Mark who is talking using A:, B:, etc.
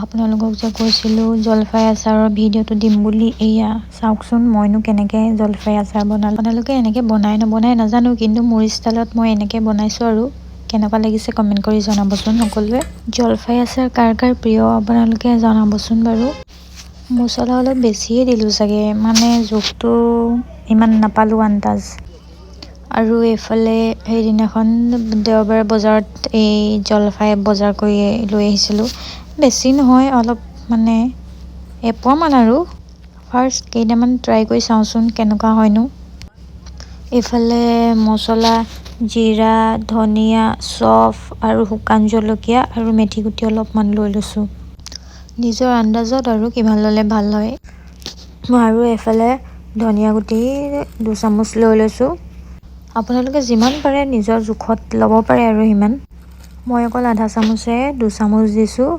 A: আপোনালোকক যে কৈছিলোঁ জলফাই আচাৰৰ ভিডিঅ'টো দিম বুলি, এয়া চাওকচোন মইনো কেনেকৈ জলফাই আচাৰ বনালোঁ। আপোনালোকে এনেকৈ বনাই নবনাই নাজানো, কিন্তু মোৰ ষ্টাইলত মই এনেকৈ বনাইছোঁ আৰু কেনেকুৱা লাগিছে কমেণ্ট কৰি জনাবচোন সকলোৱে। জলফাই আচাৰ কাৰ কাৰ প্ৰিয় আপোনালোকে জনাবচোন বাৰু। মছলা অলপ বেছিয়ে দিলোঁ চাগে, মানে জোখটো ইমান নাপালোঁ আন্দাজ। আৰু এইফালে সেইদিনাখন দেওবাৰে বজাৰত এই জলফাই বজাৰ কৰি লৈ আহিছিলোঁ। বেছি নহয়, অলপ মানে এপোৱামান আৰু। ফাৰ্ষ্ট কেইটামান ট্ৰাই কৰি চাওঁচোন কেনেকুৱা হয়নো। এইফালে মছলা, জিৰা, ধনিয়া, চফ আৰু শুকান জলকীয়া আৰু মেথি গুটি অলপমান লৈ লৈছোঁ, নিজৰ আন্দাজত আৰু কিমান ল'লে ভাল হয়। আৰু এইফালে ধনিয়া গুটি 2 চামুচ লৈ লৈছোঁ। আপোনালোকে যিমান পাৰে নিজৰ জোখত ল'ব পাৰে আৰু সিমান। মই অকল আধা চামুচে 2 চামুচ দিছোঁ।